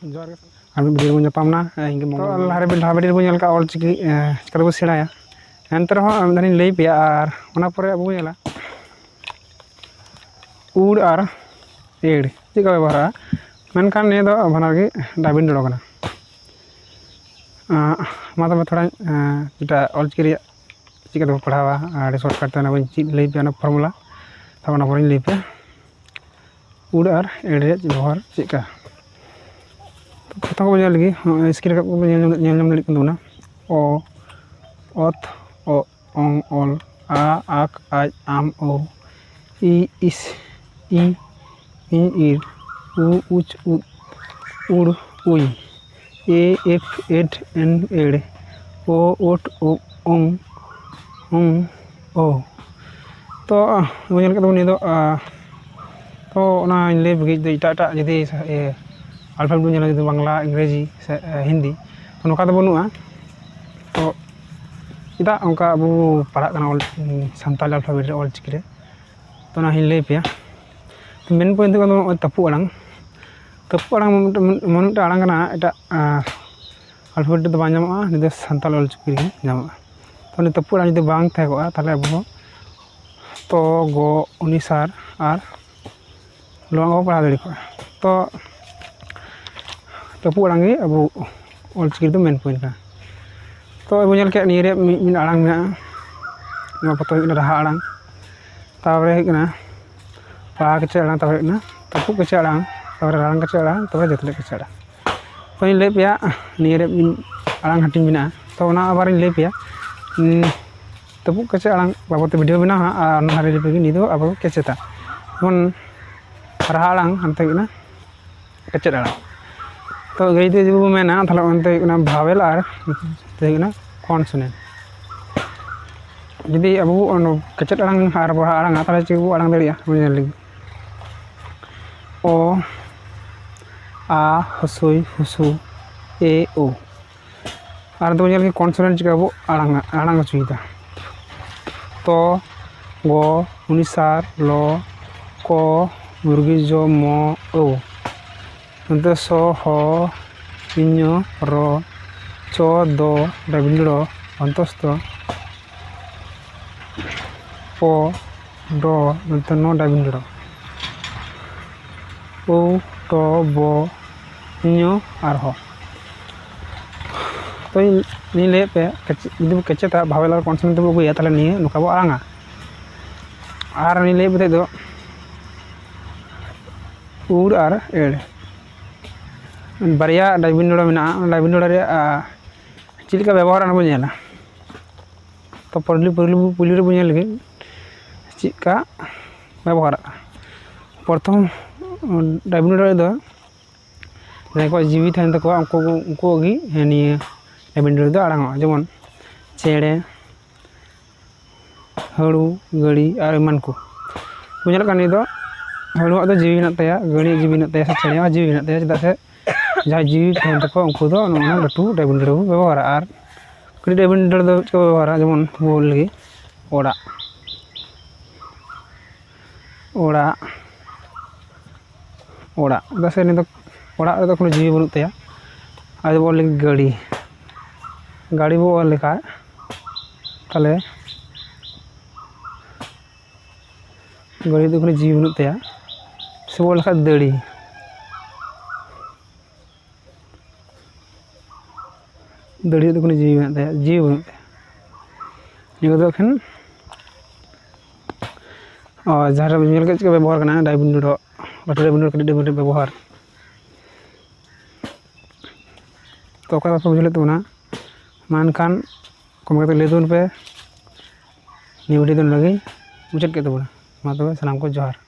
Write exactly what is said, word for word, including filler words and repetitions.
ᱡᱚᱦᱟᱨ ᱜᱮ᱾ ᱟᱨ ᱢᱤᱫ ᱵᱷᱤᱰᱤᱭᱳ ᱨᱮᱵᱚᱱ ᱧᱟᱯᱟᱢ ᱱᱟ᱾ ᱤᱧ ᱜᱮ ᱛᱚ, ᱢᱚᱝᱜᱚᱞ᱾ ᱞᱟᱦᱟ ᱨᱮ, ᱞᱟᱦᱟ ᱵᱷᱤᱰᱤᱭᱳ ᱨᱮᱵᱚᱱ ᱧᱮᱞ ᱠᱟᱜᱼᱟ ᱚᱞ ᱪᱤᱠᱤ, ᱮᱸ, ᱪᱤᱠᱟᱹ ᱛᱮᱵᱚ ᱥᱮᱬᱟᱭᱟ᱾ ᱮᱱᱛᱮ ᱨᱮᱦᱚᱸ ᱢᱤᱫ ᱫᱷᱟᱣ ᱤᱧ ᱞᱟᱹᱭ ᱯᱮᱭᱟ, ᱟᱨ ᱚᱱᱟ ᱯᱚᱨᱮ ᱟᱵᱚ ᱵᱚᱱ ᱧᱮᱞᱟ ᱩᱲ ᱟᱨ ᱮᱲ ᱪᱮᱫ ᱞᱮᱠᱟ ᱵᱮᱵᱚᱦᱟᱨᱟ᱾ ᱢᱮᱱᱠᱷᱟᱱ ᱱᱤᱭᱟᱹ ᱫᱚ ᱵᱟᱱᱟᱨ ᱜᱮ ᱰᱟᱵᱤᱱ ᱨᱚᱲ ᱠᱟᱱᱟ᱾ ᱟᱸ, ᱢᱟ ᱛᱚᱵᱮ ᱛᱷᱚᱲᱟᱧ, ᱟᱸ, ᱡᱮᱴᱟ ᱚᱞ ᱪᱤᱠᱤ ᱨᱮᱭᱟᱜ ᱪᱮᱫ ᱞᱮᱠᱟ ᱛᱮᱵᱚ ᱯᱟᱲᱦᱟᱣᱟ, ᱟᱹᱰᱤ ᱥᱚᱨᱴᱠᱟᱴ ᱛᱮ ᱚᱱᱟ ᱵᱚᱱ ᱪᱮᱫ ᱞᱟᱹᱭ ᱯᱮᱭᱟ, ᱚᱱᱟ ᱯᱷᱚᱨᱢᱩᱞᱟ᱾ ᱛᱚ, ᱚᱱᱟ ᱯᱚᱨᱮᱧ ᱞᱟᱹᱭ ᱯᱮᱭᱟ ᱩᱲ ᱟᱨ ᱮᱲ ᱨᱮᱭᱟᱜ ᱵᱮᱵᱚᱦᱟᱨ ᱪᱮᱫ ᱞᱮᱠᱟ᱾ ᱯᱨᱚᱛᱷᱚᱢ ᱵᱚᱱ ᱧᱮᱞ ᱞᱮᱜᱮ, ᱱᱚᱜᱼᱚᱭ ᱥᱠᱨᱤᱱ ᱨᱮ ᱵᱚᱱ ᱧᱮᱞ ᱧᱟᱢ, ᱧᱮᱞ ᱧᱟᱢ ᱫᱟᱲᱮᱭᱟᱜ ᱠᱟᱱ ᱛᱟᱵᱚᱱᱟ᱾ ᱚ, ᱚᱛ, ᱚ, ᱚᱝ, ᱚᱞ, ᱟ, ᱟᱠ, ᱟᱡ, ᱟᱢ, ᱳ, ᱤ, ᱤᱥ, ᱤ, ᱤᱧ, ᱤᱨ, ᱩ, ᱩᱪ, ᱩᱫ, ᱩᱲ, ᱩᱭ, ᱮ, ᱮᱯ, ᱮᱰ, ᱮᱱ, ᱮᱲ, ᱳ, ᱳᱴ, ᱳ, ᱚᱝ, ᱚᱝ, ᱳ᱾ ᱛᱚ, ᱵᱚᱱ ᱧᱮᱞ ᱠᱮᱫ ᱛᱟᱵᱚᱱ ᱱᱤᱭᱟᱹ ᱫᱚ, ᱟ, ᱛᱚ, ᱚᱱᱟᱧ ᱞᱟᱹᱭ ᱵᱩᱜᱤ ᱡᱮ ᱮᱴᱟᱜ ᱮᱴᱟᱜ ᱡᱩᱫᱤ, ᱮ, alphabet ᱵᱚᱱ ᱧᱮᱞᱟ, ᱡᱩᱫᱤ ᱵᱟᱝᱞᱟ, ᱤᱝᱨᱮᱡᱤ ᱥᱮ, ᱮ, ᱦᱤᱱᱫᱤ, ᱛᱚ, ᱱᱚᱝᱠᱟ ᱫᱚ ᱵᱟᱹᱱᱩᱜᱼᱟ᱾ ᱛᱚ, ᱪᱮᱫᱟᱜ ᱚᱱᱠᱟ ᱟᱵᱚ ᱵᱚ ᱯᱟᱲᱦᱟᱜ ᱠᱟᱱᱟ ᱚᱞ, ᱥᱟᱱᱛᱟᱲᱤ alphabet ᱨᱮ, ᱚᱞ ᱪᱤᱠᱤ ᱨᱮ? ᱛᱚ, ᱚᱱᱟ ᱦᱚᱸᱧ ᱞᱟᱹᱭ ᱯᱮᱭᱟ᱾ ᱛᱚ, ᱢᱮᱱ ᱯᱚᱭᱮᱱᱴ ᱫᱚ ᱠᱟᱱᱟ ᱱᱚᱜᱼᱚᱭ ᱛᱟᱹᱯᱩᱜ ᱟᱲᱟᱝ᱾ ᱛᱟᱹᱯᱩᱜ ᱟᱲᱟᱝ ᱮᱢᱚᱱ ᱢᱤᱫᱴᱟᱝ, ᱮᱢᱚᱱ ᱢᱤᱫᱴᱟᱝ ᱟᱲᱟᱝ ᱠᱟᱱᱟ, ᱮᱴᱟᱜ, ᱟ, alphabet ᱨᱮᱫᱚ ᱵᱟᱝ ᱧᱟᱢᱚᱜᱼᱟ, ᱱᱤᱭᱟᱹ ᱫᱚ ᱥᱟᱱᱛᱟᱲ ᱚᱞ ᱪᱤᱠᱤ ᱨᱮᱜᱮ ᱧᱟᱢᱚᱜᱼᱟ᱾ ᱛᱚ, ᱩᱱᱤ ᱛᱟᱹᱯᱩᱜ ᱟᱲᱟᱝ ᱡᱩᱫᱤ ᱵᱟᱝ ᱛᱟᱦᱮᱸ ᱠᱚᱜᱼᱟ, ᱛᱟᱦᱚᱞᱮ ᱟᱵᱚ ᱦᱚᱸ ᱛᱚ, ᱜᱚ, ᱩᱱᱤᱥᱟᱨ ᱟᱨ ᱞᱚ ᱵᱚᱱ ᱯᱟᱲᱦᱟᱣ ᱫᱟᱲᱮ ᱠᱚᱜᱼᱟ᱾ ᱛᱚ, ᱛᱟᱹᱯᱩᱜ ᱟᱲᱟᱝ ᱜᱮ ᱟᱵᱚ ᱚᱞ ᱪᱤᱠᱤ ᱨᱮᱫᱚ ᱢᱮᱱ ᱯᱚᱭᱮᱱᱴ ᱠᱟᱱᱟ᱾ ᱛᱚ, ᱟᱵᱚ ᱧᱮᱞ ᱠᱮᱫ ᱱᱤᱭᱟᱹ ᱨᱮᱭᱟᱜ ᱢᱤᱫ, ᱢᱤᱫ ᱟᱲᱟᱝ ᱢᱮᱱᱟᱜᱼᱟ᱾ ᱱᱚᱣᱟ ᱯᱚᱛᱚᱵ ᱦᱩᱭᱩᱜ ᱠᱟᱱᱟ ᱨᱟᱦᱟ ᱟᱲᱟᱝ, ᱛᱟᱨᱯᱚᱨᱮ ᱦᱩᱭᱩᱜ ᱠᱟᱱᱟ ᱯᱟᱲᱦᱟᱣ ᱠᱮᱪᱮᱫ ᱟᱲᱟᱝ, ᱛᱟᱨᱯᱚᱨᱮ ᱦᱩᱭᱩᱜ ᱠᱟᱱᱟ ᱛᱟᱹᱯᱩᱜ ᱠᱮᱪᱮᱫ ᱟᱲᱟᱝ, ᱛᱟᱨᱯᱚᱨᱮ ᱨᱟᱲᱟᱝ ᱠᱮᱪᱮᱫ ᱟᱲᱟᱝ, ᱛᱟᱨᱯᱚᱨᱮ ᱡᱟᱹᱛᱞᱮ ᱠᱮᱪᱮᱫ ᱟᱲᱟᱝ᱾ ᱛᱚᱧ ᱞᱟᱹᱭ ᱯᱮᱭᱟ, ᱱᱤᱭᱟᱹ ᱨᱮ ᱢᱤᱫ ᱟᱲᱟᱝ ᱦᱟᱹᱴᱤᱧ ᱢᱮᱱᱟᱜᱼᱟ, ᱛᱚ ᱚᱱᱟ ᱟᱵᱟᱨᱤᱧ ᱞᱟᱹᱭ ᱯᱮᱭᱟ᱾ ᱩᱸ, ᱛᱟᱹᱯᱩᱜ ᱠᱮᱪᱮᱫ ᱟᱲᱟᱝ ᱵᱟᱵᱚᱫ ᱛᱮ ᱵᱷᱤᱰᱤᱭᱳ ᱢᱮᱱᱟᱜᱼᱟ, ᱟᱨ ᱚᱱᱟ ᱨᱮ ᱞᱟᱹᱭ ᱯᱮ ᱱᱤᱭᱟᱹ ᱫᱚ ᱟᱵᱚ ᱠᱮᱪᱮᱫᱟ᱾ ᱡᱮᱢᱚᱱ ᱨᱟᱦᱟ ᱟᱲᱟᱝ ᱦᱟᱱᱛᱮ ᱦᱩᱭᱩᱜ ᱠᱟᱱᱟ ᱠᱮᱪᱮᱫ ᱟᱲᱟᱝ᱾ ᱛᱚ ᱤᱝᱨᱮᱡᱤ ᱛᱮ ᱡᱩᱫᱤ ᱵᱚ ᱢᱮᱱᱟ, ᱛᱟᱦᱚᱞᱮ ᱚᱱᱛᱮ ᱦᱩᱭᱩᱜ ᱠᱟᱱᱟ vowel ᱟᱨ ᱱᱚᱛᱮ ᱦᱩᱭᱩᱜ ᱠᱟᱱᱟ consonant᱾ ᱡᱩᱫᱤ ᱟᱵᱚ ᱵᱚ ᱚᱱᱟ ᱠᱮᱪᱮᱫ ᱟᱲᱟᱝ ᱟᱨ ᱵᱚ ᱨᱟᱦᱟ ᱟᱲᱟᱝᱟ, ᱛᱟᱦᱚᱞᱮ ᱪᱮᱫ ᱵᱚ ᱟᱲᱟᱝ ᱫᱟᱲᱮᱭᱟᱜᱼᱟ? ᱵᱚ ᱧᱮᱞ ᱞᱮᱜᱮ᱾ ᱚ, ᱟ, ᱦᱩᱥᱩᱭ, ᱦᱩᱥᱩ, ᱮ, ᱳ᱾ ᱟᱨ ᱫᱚ ᱧᱮᱞ ᱜᱮ consonant ᱪᱤᱠᱟ ᱵᱚ ᱟᱲᱟᱝᱟ, ᱟᱲᱟᱝ ᱦᱚᱪᱚᱭᱮᱫᱟ᱾ ᱛᱚ, ᱜᱚ, ᱩᱱᱤᱥᱟᱨ, ᱞᱚ, ᱠᱚ, ᱢᱩᱨᱜᱤ ᱡᱚ, ᱢᱚ, ᱳ᱾ ᱱᱚᱛᱮ ᱥᱚ, ᱦᱚ, ᱤᱧᱚ, ᱨᱚ, ᱪᱚ, ᱫᱚ, ᱰᱟᱵᱤᱱ ᱰᱚ, ᱚᱱᱛᱚᱥᱛᱚ, ᱯᱚ, ᱰᱚ, ᱱᱚᱛᱮ ᱱᱚ ᱰᱟᱵᱤᱱ ᱰᱚ᱾ ᱩ, ᱴᱚ, ᱵᱚ, ᱧᱚ ᱟᱨ ᱦᱚ᱾ ᱛᱚ, ᱤᱧ, ᱤᱧ ᱞᱟᱹᱭᱮᱫ ᱯᱮ, ᱠᱮᱪ-, ᱡᱩᱫᱤ ᱵᱚ ᱠᱮᱪᱮᱫᱟ, vowel ᱟᱨ consonant ᱛᱮᱵᱚ ᱟᱹᱜᱩᱭᱟ, ᱛᱟᱦᱞᱮ ᱱᱤᱭᱟᱹ ᱱᱚᱝᱠᱟ ᱵᱚ ᱟᱲᱟᱝᱟ᱾ ᱟᱨ ᱩᱱᱤ ᱞᱟᱹᱭᱮᱫ ᱯᱮ ᱛᱟᱦᱮᱸᱫ ᱫᱚ ᱩᱲ ᱟᱨ ᱮᱲ᱾ ᱵᱟᱨᱭᱟ ᱰᱟᱭᱵᱤᱱ ᱰᱚᱲᱟ ᱢᱮᱱᱟᱜᱼᱟ᱾ ᱚᱱᱟ ᱰᱟᱭᱵᱤᱱ ᱰᱚᱲᱟ ᱨᱮᱭᱟᱜ, ᱟ, ᱪᱮᱫ ᱞᱮᱠᱟ ᱵᱮᱵᱚᱦᱟᱨ, ᱚᱱᱟ ᱵᱚᱱ ᱧᱮᱞᱟ᱾ ᱛᱚ, ᱯᱳᱭᱞᱳ, ᱯᱳᱭᱞᱳ, ᱯᱳᱭᱞᱳ ᱨᱮᱵᱚᱱ ᱧᱮᱞ ᱞᱮᱜᱮ ᱪᱮᱫ ᱞᱮᱠᱟ ᱵᱮᱵᱚᱦᱟᱨᱚᱜᱼᱟ᱾ ᱯᱨᱚᱛᱷᱚᱢ, ᱰᱟᱭᱵᱤᱱ ᱰᱚᱲᱟ ᱨᱮᱫᱚ ᱡᱟᱦᱟᱸᱭ ᱠᱚᱣᱟᱜ ᱡᱤᱣᱤ ᱛᱟᱦᱮᱱ ᱛᱟᱠᱚᱣᱟ, ᱩᱱᱠᱩ, ᱩᱱᱠᱩᱣᱟᱜ ᱜᱮ ᱱᱤᱭᱟᱹ ᱰᱟᱭᱵᱤᱱ ᱰᱚᱲᱟ ᱫᱚ ᱟᱲᱟᱝᱚᱜᱼᱟ᱾ ᱡᱮᱢᱚᱱ ᱪᱮᱬᱮ, ᱦᱟᱹᱲᱩ, ᱜᱟᱹᱲᱤ ᱟᱨ ᱮᱢᱟᱱ ᱠᱚ᱾ ᱵᱚᱱ ᱧᱮᱞᱚᱜ ᱠᱟᱱ, ᱱᱤᱭᱟᱹ ᱫᱚ ᱦᱟᱹᱲᱩᱣᱟᱜ ᱫᱚ ᱡᱤᱣᱤ ᱢᱮᱱᱟᱜ ᱛᱟᱭᱟ, ᱜᱟᱹᱲᱤᱭᱟᱜ ᱡᱤᱣᱤ ᱢᱮᱱᱟᱜ ᱛᱟᱭᱟ, ᱥᱮ ᱪᱮᱬᱮᱭᱟᱜ ᱡᱤᱣᱤ ᱢᱮᱱᱟᱜ ᱛᱟᱭᱟ, ᱪᱮᱫᱟᱜ ᱥᱮ ᱡᱟᱦᱟᱸᱭ ᱡᱤᱣᱤ ᱛᱟᱦᱮᱱ ᱛᱟᱠᱚᱣᱟ, ᱩᱱᱠᱩ ᱫᱚ ᱱᱚᱜᱼᱚ ᱱᱚᱣᱟ ᱞᱟᱹᱴᱩ ᱰᱟᱭᱵᱤᱱ ᱰᱚᱲᱟ ᱠᱚ ᱵᱮᱵᱚᱦᱟᱨᱟ᱾ ᱟᱨ ᱠᱟᱹᱴᱤᱡ ᱰᱟᱭᱵᱤᱱ ᱰᱚᱲᱟ ᱫᱚ ᱪᱮᱫ ᱠᱚ ᱵᱮᱵᱚᱦᱟᱨᱟ? ᱡᱮᱢᱚᱱ ᱵᱚᱱ ᱞᱟᱹᱭ ᱚᱲᱟᱜ, ᱚᱲᱟᱜ, ᱚᱲᱟᱜ, ᱪᱮᱫᱟᱜ ᱥᱮ ᱱᱤᱭᱟᱹ ᱫᱚ ᱚᱲᱟᱜ ᱨᱮᱫᱚ ᱠᱳᱱᱳ ᱡᱤᱣᱤ ᱵᱟᱹᱱᱩᱜ ᱛᱟᱭᱟ᱾ ᱟᱨ ᱡᱩᱫᱤ ᱵᱚᱱ ᱞᱟᱹᱭ ᱜᱟᱹᱲᱤ, ᱜᱟᱹᱲᱤ ᱵᱚ ᱚᱞ ᱞᱮᱠᱷᱟᱡ, ᱛᱟᱦᱞᱮ ᱜᱟᱹᱲᱤ ᱫᱚ ᱠᱳᱱᱳ ᱡᱤᱣᱤ ᱵᱟᱹᱱᱩᱜ ᱛᱟᱭᱟ᱾ ᱥᱮ ᱵᱚ ᱚᱞ ᱞᱮᱠᱷᱟᱡ ᱫᱟᱲᱤ, ᱫᱟᱲᱤ ᱫᱚ ᱠᱳᱱᱳ ᱡᱤᱣᱤ ᱢᱮᱱᱟᱜ ᱛᱟᱭᱟ, ᱡᱤᱣᱤ ᱵᱟᱹᱱᱩᱜ ᱛᱟᱭᱟ᱾ ᱱᱤᱭᱟᱹ ᱠᱚᱫᱚ ᱮᱠᱷᱮᱱ, ᱚ, ᱡᱟᱦᱟᱸ ᱨᱮ ᱧᱮᱞ ᱠᱮᱫ ᱪᱮᱫ ᱵᱮᱵᱚᱦᱟᱨ ᱠᱟᱱᱟ, ᱰᱟᱭᱵᱤᱱ ᱰᱚᱲᱟ, ᱞᱟᱹᱴᱩ ᱰᱟᱭᱵᱤᱱ ᱰᱚᱲᱟ, ᱠᱟᱹᱴᱤᱡ ᱰᱟᱭᱵᱤᱱ ᱰᱚᱲᱟ ᱵᱮᱵᱚᱦᱟᱨ᱾ ᱛᱚ, ᱚᱠᱟ ᱵᱟᱯᱮ ᱵᱩᱡᱷᱟᱹᱣ ᱞᱮᱫ ᱛᱟᱵᱚᱱᱟ, ᱢᱟ ᱮᱱᱠᱷᱟᱱ comment ᱠᱟᱛᱮ ᱞᱟᱹᱭ ᱛᱟᱵᱚᱱ ᱯᱮ᱾ ᱱᱤᱭᱟᱹ video ᱫᱚ ᱱᱚᱰᱮ ᱜᱮᱧ ᱢᱩᱪᱟᱹᱫ ᱠᱮᱫ ᱛᱟᱵᱚᱱᱟ᱾ ᱢᱟ ᱛᱚᱵᱮ, ᱥᱟᱱᱟᱢ ᱠᱚ ᱡᱚᱦᱟᱨ᱾